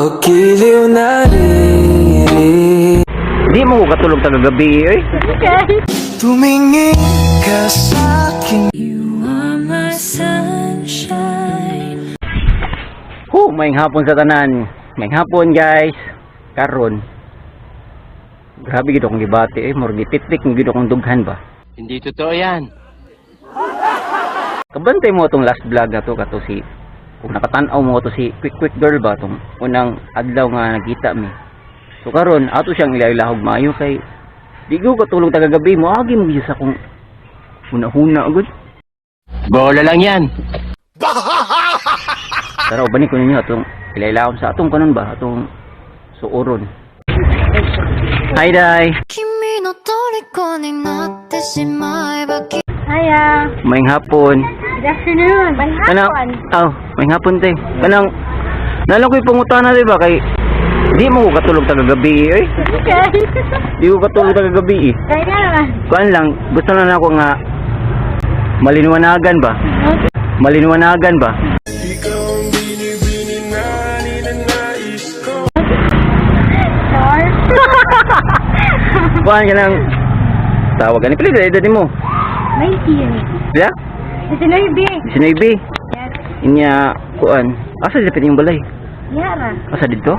Pagkiliw naririnig. Di mo ko katulog tagagabi eh. Okay. Tumingin ka sa'kin. You are my sunshine. Hu, maayong hapon sa tanan. Maayong hapon, guys. Karon. Grabe gid akong gibati eh, murag gititlik gid akong dughan ba. Hindi totoo yan. Kabantay mo atong last vlog na to kato si, kung nakatan-aw mo to, si Quick Quick Girl ba, tong unang adlaw nga nagkita mi. So karon ato siyang ilailahog maayo kay di ko katulog tagagabi mo agi mo gyud sa akong huna-huna gud. Bola lang yan. Tara, ubanin ko ninyo atong ilailahom sa atong kanon ba, atong suoron. Hi, Day. 君の虜になってしまえばき Hiya. Maayong hapon. Good afternoon. May Kanang, hapon. oh, maayong hapon, te. Kanang nalang ko'y pangutana, di ba, kay di mo ko katulog tagagabi eh. Okay. Di ko katulog tagagabi eh. Kaya nga naman. Kuan lang, gusto na nako nga maliniwanagan ba? Maliniwanagan ba? Ikaw ang binibini na ninanais ko. Sure. Kuan ka nang tawag gani pila edad nimo? 19. Pila? 19. 19. Yes. Inya kuan. Asa dapit yung balay? Yara. Asa didto?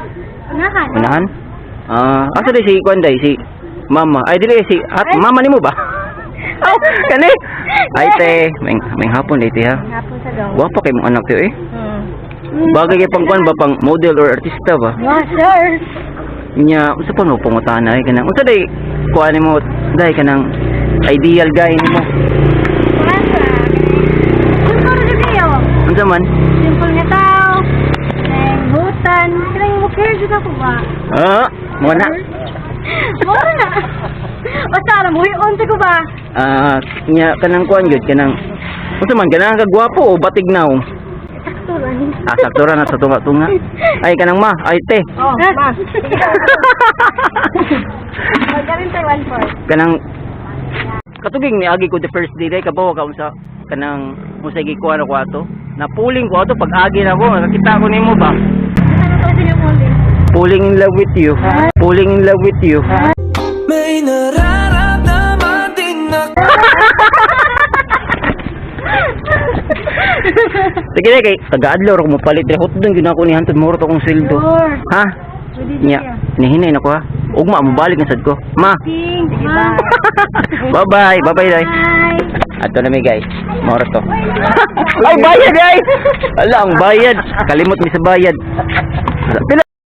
Unahan. Unahan? Ah, asa di si kuan day si mama? Ay, dili si at Ay. Mama nimo ba? Aw, kani. Ay te, maayong hapon day te ha. Hapon sa gaw. Gwapa kay mong anak te eh. Bagay kay pang kuan ba, pang model or artista ba? Yeah, sure. Nya, unsa pa mo pangutana ay kanang unsa day kuan nimo day kanang ideal guy nimo? Masa. Simple rin kayo. Unsa man? Simple nga tao. Nang butan. Kanang mo care jud ako ba? Ah, mo na. Mo na. Basta alam mo, unsa ko ba? Ah, nya kanang kuan gyud kanang unsa man kanang kagwapo o batignaw? Sakto lang. Ah, sakto ra na sa tunga-tunga. Ay kanang ma, ay te. Oh, ma. Magaling tayo 1-4. Kanang katuging niagi ko the first day day kabaw ka unsa kanang unsay gikuan ako ato. Napuling ko ato pag agi na ko, nakita ko nimo ba? Ano to yung uli? Pulling in love with you. Pulling in love with you. May nararamdaman din ako. Sige na kay taga-adlaw ra ko mopalit diri, hotdog gyud ako ni hantod muro to akong sweldo. Sure. Ha? Pwede Nya, nihinay na ko ha. Ugma mobalik na sad ko. Ma. Ting. Sige ba? Bye-bye. Bye-bye day. Bye. Ato na mi guys. Moro to. Ay, bayad ay. Ala ang bayad. Kalimot mi sa bayad. Pila